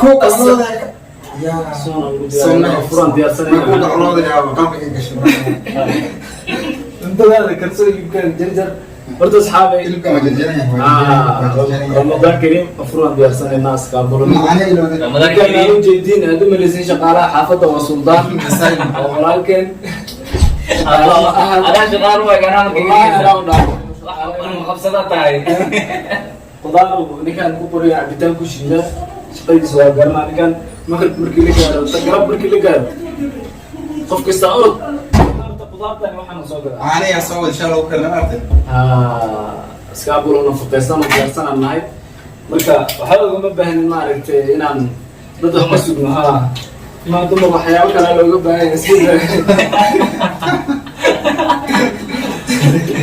Ku qalooda ya. Soon furaan diyaarsanayna. Ku qalooda ya qalbiga gashay. Cuntadaada karso, hilibkaan jarjar. Horta asxaabay, Hilibka ma jarjaranyahay? Waa jarjaranyahay. Ramadaan kariim. Afuraan diyaarsanayna, askaabulo. Macana ilowda. Ramadaan Ninkaan aan kariim. ujeediin aad u malaysin shaqaalaha xaafadda waa Suldaan oo walaalkeen. Adaa shaqaal waa ganaa marka. Wallahi anaa u dhaafo. Wax qabsada tahay. Qudaar ninkaan ku qoriya, cabitaan ku shiida, shaqadiisa waa garanaa. Ninkaan maqrib markii la gaaro, galab markii la gaaro, qof kasta orod horta qudaartani waxaana soo gadaa. Caana yaa soo wada shaa lagu karna maartay. Iskaabulo nafaqaysan oo diyaarsanaan nahay. Marka waxba ugama baahnin, maaragtay, inaan dad wax ka sugno. Ha, ma dumar waxyaabo kale looga baahan yahay sida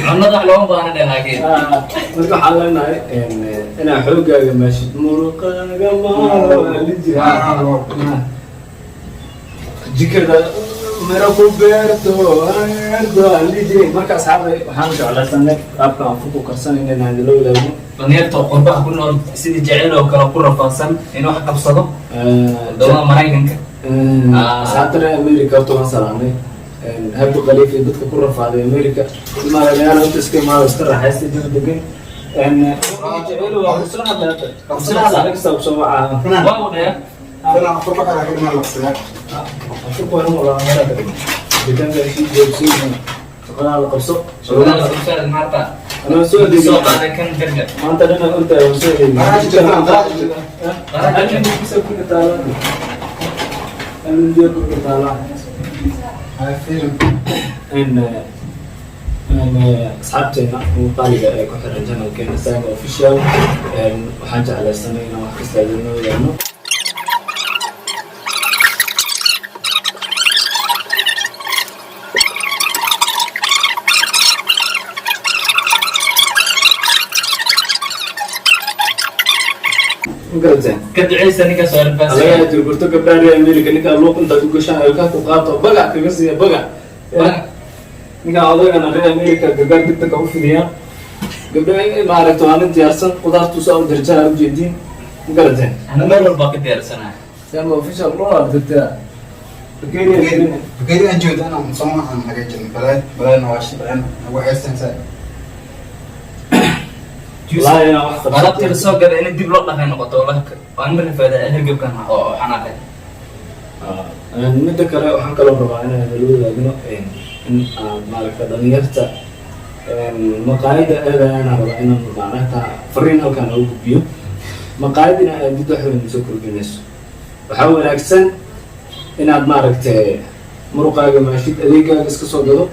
Cunnada wax looma baahna dhe laakiin. Marka waxaan leenahay inaa xoogaaga maashid, muruqaaga maalo jira, jikada miro ku beerto beerto aan dhihi jiray. Marka asxaabay, waxaan jeclaysanay qaabka aan furku karsanayna inaan idinla wadaagno. Dhalinyarta qurbaha ku nool sidii jecel oo kale ku rafaadsan in wax qabsado wadamada Maraykanka. Asxaabta reer America horta waan salaamay. Habi Khaliif iyo dadka ku rafaaday America, imaadayaal inta iska imaada, iska raaxaysta, jawi degan. Jecel waa kusla hadlay hadda, kusla hadla kasta kusoo wacaa. Waa u dheer. Filan afurka kala ka laqsada. Afurku waa inuu walaa meel ka deegaanka sii joogsiin, shaqada la qabso. Shaqada la qabsada maanta. Anaa soo adeegay. Soo qaaday kan jarjar. Maanta dhana ortay waan soo adeegay. Qaraha jirta, qaraha jirta. Almindisa ku taala, almindiya ku taala. Hay fiirin. In asxaabteena muuqaaliga ee ku xiran channelkeena Saga Official, waxaan jeclaysanay inaan wax kasta idinla wadaagno. Ma garateen? Ka duceysa ninkaas oo arbaas. Alaga jirgurto gabdhaha reer America, ninkaa luuq intaad u gashaan ilkaha ku qaato, bagac kaga siiya bagac. Ninkaa odaygana reer America gargaar degdeg u fidiyaan gabdhaha, maaragta, waa nin diyaarsan, qudaartu saa u jarjara ujeediin. Ma garateen? Ana meel walba ka diyaarsanaa. Sama Official loo aragtaa. Bakeri aan joogto inaan soo aan hagaajin balay balay nawaashi balay nagu haysan saa. Wallaahi inaan wax qabsato. Alaabtii la soo gaday in dib loo dhaqay noqoto wallahi waan mar rafaada hergebkan oo xanaaqay. Midda kale waxaan kaloo rabaa inaan nala wadaagno in aan, maaragta, dhalinyarta maqaayadda aadaya inaan rabaa inaan, maaragta, fariin halkaan oogu gudbiyo. Maqaayad ina aadid wax weyn soo kordhinayso. Waxaa wanaagsan inaad, maaragtay, muruqaaga maashid, adeegaaga iska soo gado,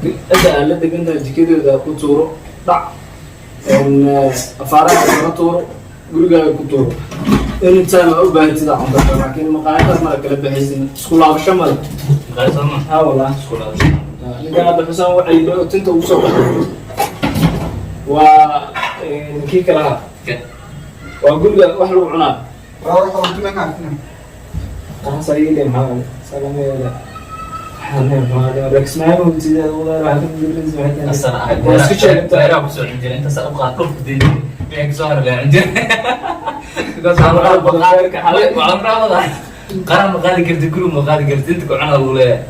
cidda aad la degan tahay jikadeeda ku tuuro dhac, afaaraha kala tuuro, gurigaaga ku tuuro. Anytime aa u baahatid aa cunto, laakiin maqaayadaas mala kala baxaysin, isku laabasho male. Maqaayad soo ma? Ha wallah. Isku laabasho. Ninkan hadda Xusaan waxay oo tinta ugu soo baxay waa kii kalaha waa guriga wax lagu cunaa. Waa wax oo tuma ka filan. Taas ayay maxaa salameeda Asana waa iska sheegtaa. Beeraha kusoo cun jiray, intaas u qaad dhulku deyn jiray, wixii kasoo haray leen cun jiray because waxaan rabaa qaran ma qaadi karti, guri ma qaadi karti, inta ku cunaa lagu leeyahay.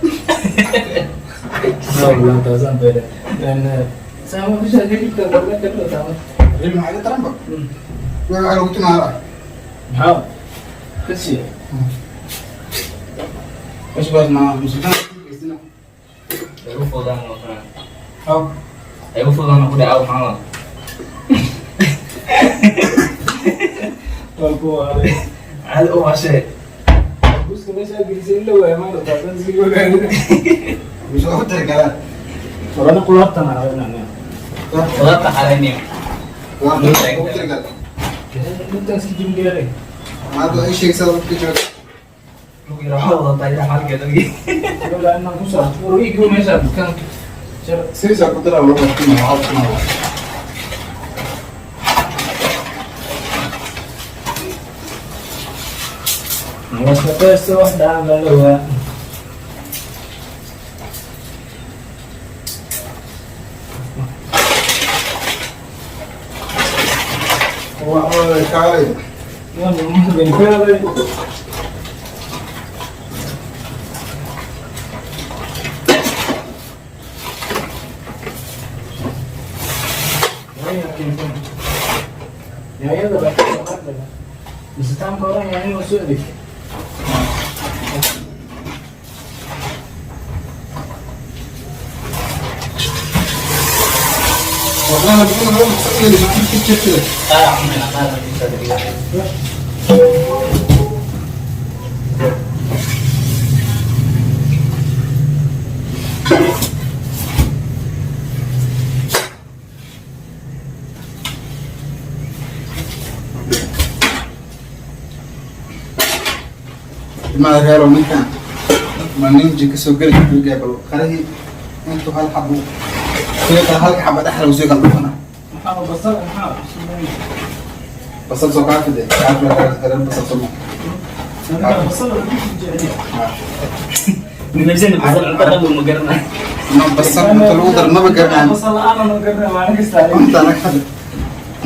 Taasaan beele. Ilmi maxay ka taranba? Waxa lagu tumaa. Maxaa kasi? Bas bas ma musulmaan geystina. Ay u fududaan oo kale. Haw. Ay u fududaan ku dhaca maxaa? Waa kuwa aday. Caadi u hashee. Buska meesha gelisay in la waayo maanta taasaan iska ogaadin. Musu ku targalaan. Warana qudaartan aragnaa. Qudaarta xareeniya. Waa ku targal. Intaan iska jimgeeray. Maada ay sheegaysaa ku jiro. Lagu yiraahdo waxaa wadataa ilaa xaalkeeda ogi. Ilaa inaan ku soo War meesha dukaanka. Siisa ku dara lagu tumaa waxa tumaa. Shaqeysto wax dhacan baa la waa. Waa kaalay. Waa muhiim. Adkaaday. Yaanyada laakiin waa qardaga. Mise taamka hore yaanyo waa soo adeegtay. والله انا بقول هو مستقيل ما عندي كده. Qaar cunayna, qaar cunaysa dhigaa. ما reero ninkan ma ninji kasoo geli jirtay bal qarihii intuu hal xabo soo kala halka xabo dhexda uu soo kala dhufana. Maxaa basal maxaa? Basal soo kaafide kaafide reer basal soo ma. Basal lagu jecel. Nimaysan basal cunto qabow ma garanayo. Ma basal inta lagu dar maba garanaan. Basal la'aan ma garanay maalin kasta. Inta anaga hadda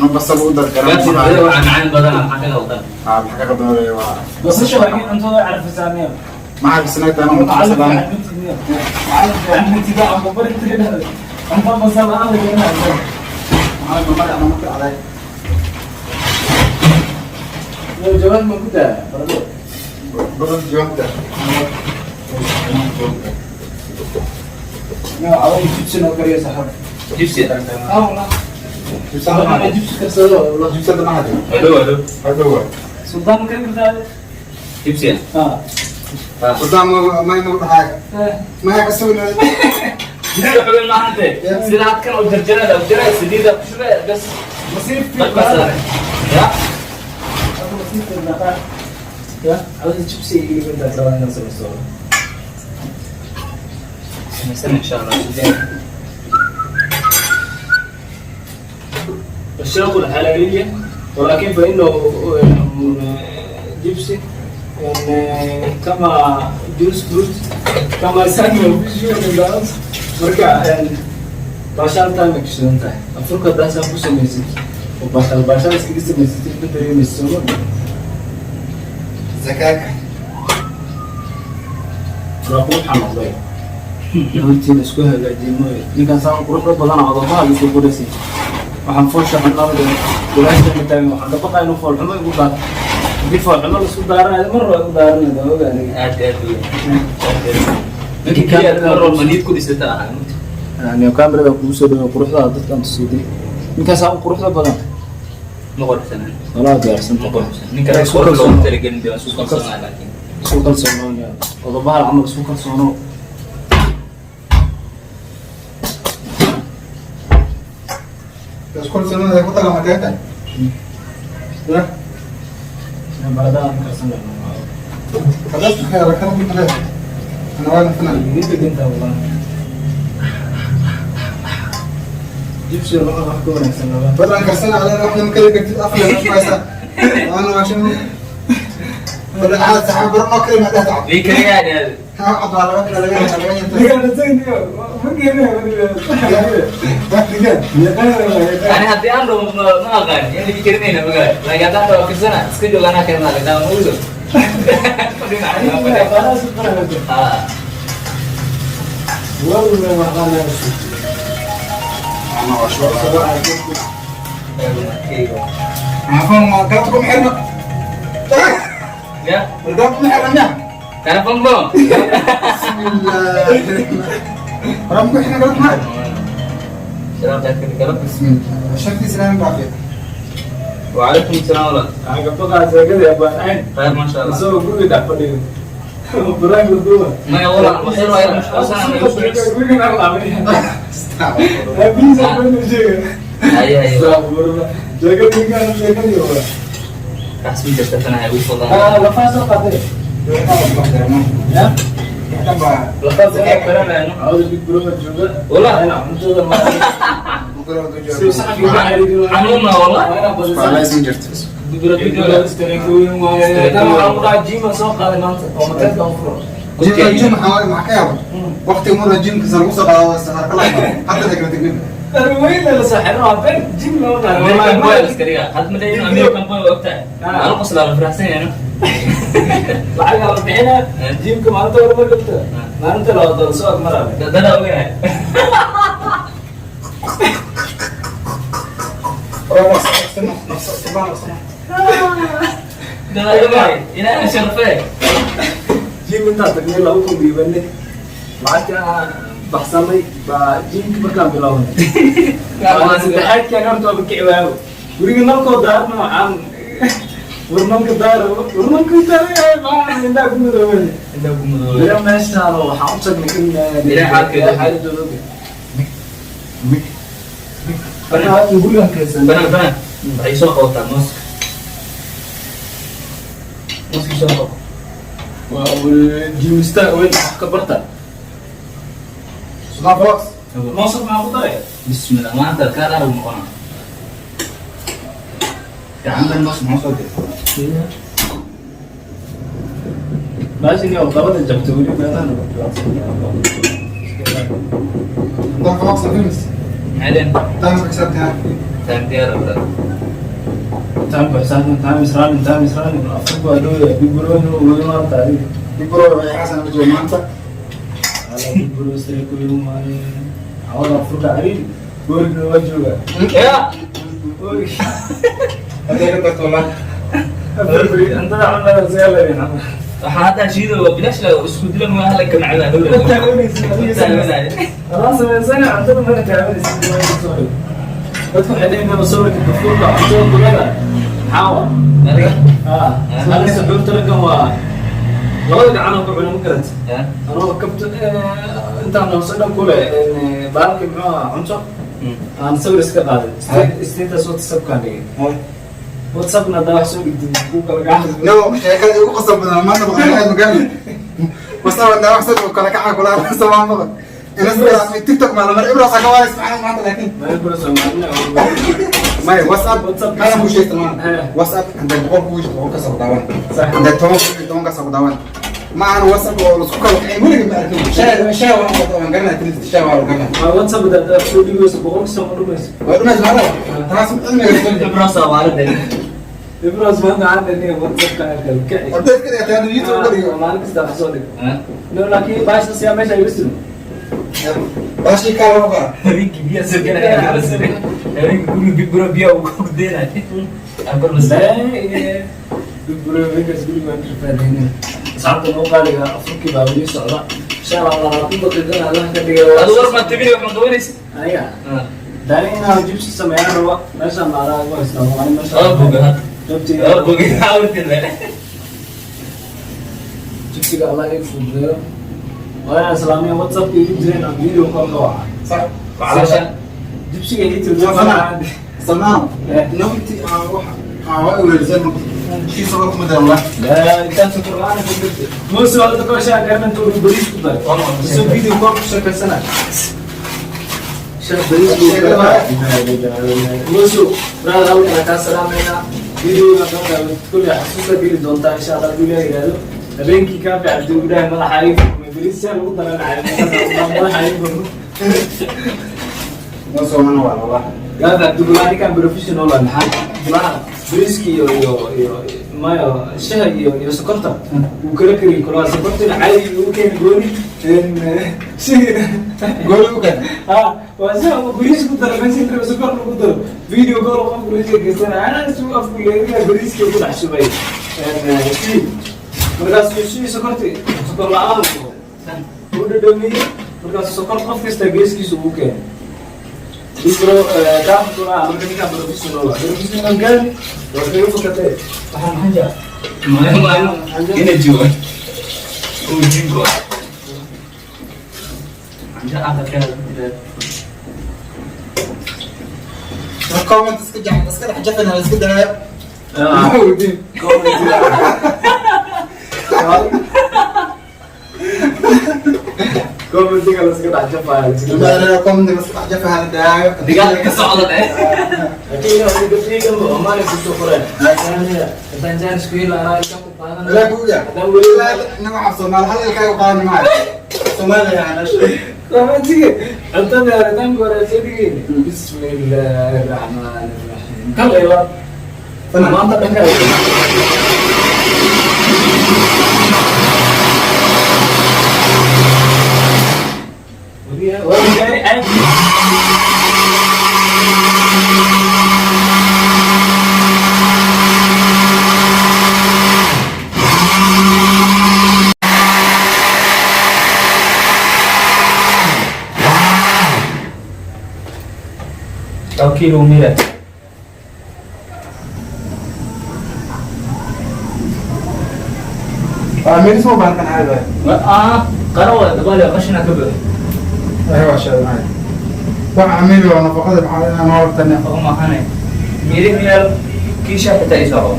ma basal lagu dar garan. Gaarsiin adiga waxaa macaan badan maxaa ka qaldan? Ah, maxaa ka qaldan waa Basasha laakiin cuntada carfisaa miya? Maxaa bisnaa taan cunto basal la'aan? Cunto basal la'aan la garanayo. Maxaa ma magac ma ka aday? Yow jawaab ma ku daa barado. Basal jawaabta. Yow awood jibsi noo kariyo saaxiib. Jibsi. Ah wallah. Waxaan jibsi karsado wallah. Jibsada ma hadi. Hadhow hadhow. Hadhow. Suldaan ma karin kartaa? Jibsi. Ah. Suldaan ma ma dhahay. Ma ka soo Jibsi waxa weyn maahan dee. Sida hadkan u jarjarada u jaray saliida ku shubay bas. Masiib Dad baa saaray. Ya. Ya, awal jibsi iyo inta rabaa inaan samaysto. Samaysan insha Allah. Sudeen. الشوق الحلالية ولكن فإنه جبسي كما جوز فروت كما سامي marka baashaal time ay kashidan tahay afurka haddaa ku samaysid oo baashaal baashaal iskaga samaysatid ma dareemaysid sooma. Zakaaka. Waa quruxa noqday hortiina isku hagaajiyey mooye ninkaan saan quruxda badan odobaha isku qoraysa waxaan foosha xunaa walaasha taagan waxaan ka baqaa inuu foolxumo igu daarto haddii foolxumo laisku daaranayo mar waa igu daaranayda oga aniga. Aad aad weyn. Aad aad. Ninka kaliya mar walba niyad ku dhisata ahaa. Yani kamerada kugu soo dhawo quruxda dadkaan tusiiday ninkaasaa u quruxda badan. Ma quruxsanan. Walaa diyaarsan. Ma quruxsan. Ninka qurux loogu talagelin dee waan isku kalsoonahay laakiin. Isku kalsoonoon odobaha camal isku kalsoono. Isku sanada ku taga ma deeta. Ya. Baradaan karsan. خلاص خير كان كنت له انا وانا فنان. Iga degantaa wallahi jibsi wax wax ka wanaagsan laba. بدل كرسنا على واحنا مكلف كنت افلم مش انا عشان بدل عاد سحب برنا كلمه ده تعب. Ii kaliya aad. ها عبد على وكله لقينا Ani haddii aan dhaho ma aqaan in laga karinayna magaala laakiin haddaan dhaho karsana iska joog anaa karinaa lagdhaa ma ogo. Ah. انا وشو عفوا ما قلبكم حلو. Ya, قلبكم حلو يا. telefon bom. بسم الله ربكم احنا قلب معك. Sharaab galab. بسم الله شكلي سلام بعافيه. وعليكم السلام ورحمة. Waxaan ka baqaa sheekadii abaan ayn خير ما شاء الله. isagoo guriga dhex fadhiyo baraanka duuba. ما والله خير ويا مش أصلا ما يوصل. Guriga dhex laabay aabihiisa been sheega. هيا هيا. Sheekadii ninkaan sheekadii waa أحسن جلستنا هاي وصل. lafaha soo qaatay ya. لفظ كلام. Cawda big bro jooga. Wallah. Cuntada ma حنونا والله. لازم جرت. جيم جيم حوالي مع كيابا وقت يمر الجيم كسر وصل على السهر كله حتى ذكرت تقريبا. Dhar weyn la soo xiran waa been gym loo qaado. American boy la iska dhigaa. Had ma leeyihin American boy waa ogtahay. Ah. Ala qoslaa la faraxsan yahay, no? Lacag la bixina gymka maalinta hore ma gabta, maalinta labaad waa soo agmaraa. Dadaa ogahay. Dadaa ogahay. Ilaahay sharfee. Gym intaan tagnay 2,000 dhiibanay, lacagta aan baxsanay baa gymka markaan bilownay. Waa saddexaadkaan horta waaba kici waayo. Guriga nalkoo daarna waxaan war nalka daara, war nalka daara, maxaa indhaha ku madoobay? Indhaha ku madoobay. Bira meeshaan waxaan u tagnay in Ilaahay xaalkeeda. Xaaladooda oge. Marka hadda gurigaan kaysan. Banaan banaan. Waxay soo qabataa mooska. Mooska soo qabo. Waa gymista weyn wax ka barta. Sultan Fox. Mooska maxaa ku daray? Bismillah, maanta kaa dhaar uu noqonaa. Gacantan moos maxaa soo diray? Baashin iyo dabada jabta weli meelahan. Sultan Fox films. Maxay leen? Time ku xisaabtan. Time diyaar ah, brother. Time ku xisaabtan, time is running, time is running. Afrika waa dhow yahay, Big Bro inuu weli maanta adiga. Big Bro waxay xasan u jooga maanta. Ala Big Bro sare ku yuu maalin. Cawada Afrika cariiri. Goorigna waa joogaa. Ya! Goorig. Hadday ka tagto wallahi. Afrika cuntada cunada see leeyahay. Waxaa hadda shiido waa bilaash la isku dilan waa halka macnaa Ma dowladda. taabanaysid adiga. Taabanaya. Adaa samaysana cuntada mana taabanaysid. Dadku waxay leeyihiin sawirka gafuurka cuntada kulada. Maxaa waa? Adiga? Ah, aniga suxuurta raggan waa labada gacan oo ku cuna ma garata. Ya. Anoo kabta intaan hoose dhan kule baalki muxuu ahaa cunto aan sawir iska qaaday status WhatsAppkaan dhigay, WhatsAppna haddaa wax soo dhigtid ku kala gacan. No, sheekada igu qosol badan maanta maqan magaalo. Wasaba daa wax soo kala kaca kula sabaan maqan. Instagram, TikTok ma la mar Ibra saka waa ismaxan maanta laakiin. Meel kula Soomaalina. May WhatsApp WhatsApp. Ana ku sheegtay maanta. Eh. WhatsApp hadday 100 ku jirto 100 ka soo daawan. Sax. Hadday 10 ku jirto 10 ka soo daawan. Ma ahan WhatsApp oo la isku kala kacay weliga ma arkin. Shay waan garanaa tilifta shay waan garanaa. Waa WhatsApp haddaad wax soo dhigayso 100 soo ma dhumayso. Waa dhumays maala. Taas cilmiga soo Ibra Soomaalida. Ibras maanta aan dhigay WhatsAppka kala kici. Update ka dhigtay hadda YouTube ka dhigo. Maalin kasta wax soo dhig. Ha? No, laakiin baasha siyaa meesha iga sugo. Baashi kala ma qara. Habeenkii biyaha soo gelaya. Habeenkii guriga Big Bro biyaha uu ku deynaya. Akor la Asxaabta noo qaaliga afurkii baa weli socda, insha Allah 20 daqiiqana Allah ka dhigay. Adu war ma tibini wax ma qabanaysid? Aniga dani inaan jibsi sameeyaan rabo meeshaan maalaha ugu haystaa maalin meeshaan. Oh, boga. Jabtiga. Oh, boga. Awrtin le. Jibsiga Allah ii fududeeyo. Waa inaan islaamiya WhatsAppka igu jireen aan video call ka waca. Sax. Caloosha. Jibsiga ii tilmaamay. Salmaan. Eh. Nafti aan wax aan waa weerarsan shii sabab kuma daran la. La intaan sokor la'aan ku jirtay muuse waa dadka shaa garmanta uu bariis ku daray isoo video call ku sheekaysanay sheekh bariis buu muuse brother halkan kaa salaamayna videoga doonta kulli xasuusta geli doontaa insha Allah haduu Ilaahay yidhaahdo habeenkii kaa fiican duu ilaahay madaxa ii furmay bariis saa lagu daranacay madaxa ii furmay. Ma soo mana waa wallah. Gaada Abdullahi ninkan professional ah maxaa Abdullahi bariiska iyo mayo shaha iyo sokorta wuu kala kariyi kulaa sokortina caadi ugu keeni gooni shahina Gool u kan. Ha waa shaha uu bariis ku daro meesha inta sokor lagu daro video call qofku la sheekeysana anaa isu afku leeyahay bariiska ku dhex shubay shii markaas shii sokorti sokor la'aan uu dhadhamiyey markaas sokor qof kasta geeskiisa ugu keenay. Bro, kaafkuna marka ninkaan professional ah. Professional gaari waa kaga fakatee. Waxaan xanja. Maalin maalin ina jooga. Oo jingo. Anja aqalka la Comment iska jax iska dhex jafina la iska daayo. Weydiin. Commentiga la iska dhex jafaya. Ilmaha comment iska dhex jafa la daayo. Digaag ka socda eh. Laakiin inuu gabdhaygan ba Omani kusoo qoreen. Haddaan jaanis ku heli lahaa intaan ku qaadan. Ilaa ku yaa. Haddaan weli Ilaa inaga waxaa Soomaali hal ilkaaga qaadan maayo. Soomaaliya aan dhashay. Commentiga cuntada aritaanka hore soo dhigayna. Bismillaahi raxmaani raxiim. Kal iyo maanta dhanka. Wariyaa, waa gaari caadi. Laba kiilo mira. Waa meel soo baahan kan caadi waay. Ah, qaro waa dabaal qashina ka buux. Ay, waa sheegay maxay waxa amiir waa nafaqada maxaa inaan hortana. Nafaqo ma ahane. Miiri meel kiisha xitaa isoo qabo.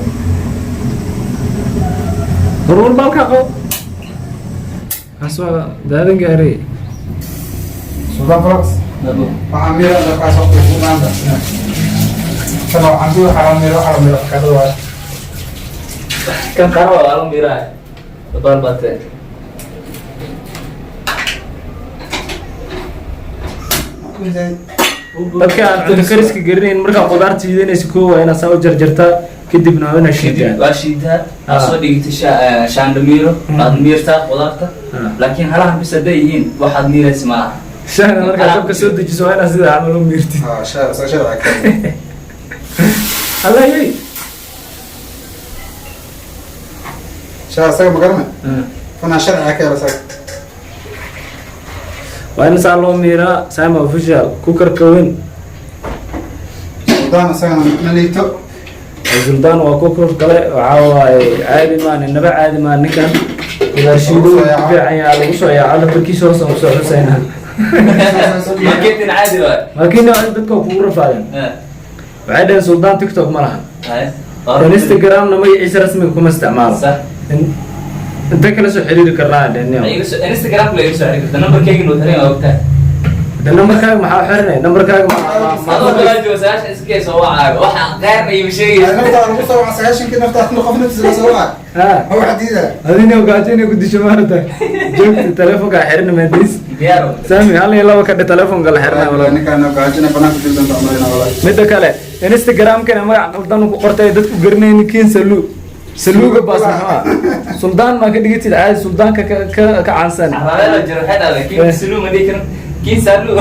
Daruur baalka qabo. Kaas waa daadan gaaray. Sultan Flex waxaa amiir ah kaas oo ku maanta tan waxaan ku xaraam miro xaraam miro kada waa. Kan qaro waa la miiraa. Dabaal baatee. Dadka aan cunto kariska garanayn, markaa qudaarta shiidanaysa, koo waa inaad saa u jarjartaa, kadibna waa inaad shiidaa. Kadib waa shiidaa, waa soo dhigtay shaandhamiiro, waad miirtaa qudaarta. Laakiin halahan bis hadday yihiin waxaad miiraysa ma laha. Shahna markaa dabka soo dejiso waa inaad sida camal u miirtid. Ah, shaa soo sharci ka. Allayey. Shaa asaga ma garana fana sharci ka yara asaga. Waa in saa loo miiraa. Sama Official kukarka weyn. Sultan asagana ma liito. Sultaan waa kukar kale, waxaa waaye caadi maan, inaba caadi maan. Ninkan qudaar shiido ku fiican yahaa, lagu soo yaaco lambarkiisa hoosan kusoo xuseynaa. Marketing caadi waay. Laakiin dadka kugu rafaadeen. Waxay dhaheen Suldaan TikTok ma lahan, Instagramna magaciisa rasmiga kuma isticmaalo. Sax. Inta kala soo xiriiri karnaa dhaheen. Instagram la iga soo xiri karta, numberkayga noo xiran waa ogtahay. De nambarkaaga maxaa xirinay? Nambarkaaga Adoo kala jooga saasha iska soo wacaayo waxa qeyrna iima sheegaysa. Naftaada lagu soo waca 90-kii, naftaada qof naftiisa la soo waca. Ha. Ma wax diida. Adina gaajo inay ku disho maarata joogta telefonka xirina maadiis. Diyaar. Sami hal iyo laba ka dhe telefonka la xirina walaal. Ninkaan gaajina banaanka jiri doonta amalayna walaal. Midda kale Instagramkana magac qaldan ku qortay, dadku garanayni kiin salu saluuga baas maxaa Suldaan ma ka dhigitid caadi suldaanka ka ka ka caansan. Raweelo jiro waxay dhahday kiin salu ma dhihi karin kiin salu.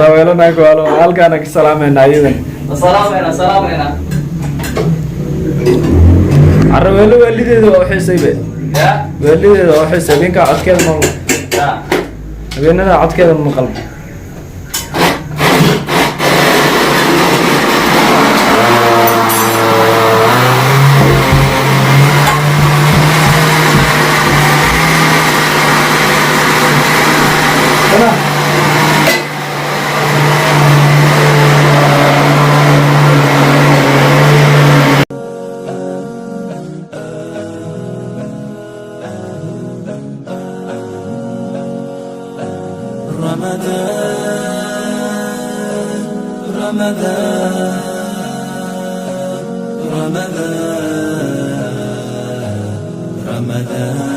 Raweelo naag waalo, halkaana ka salaamayna ayadan. Salaamayna, salaamayna. Raweelo waalideeda waa u xiisaybe. Ya. Waalideeda waa u xiisay habeenkaa codkeeda ma ya habeenada codkeeda ma maqal. رمضان رمضان رمضان رمضان.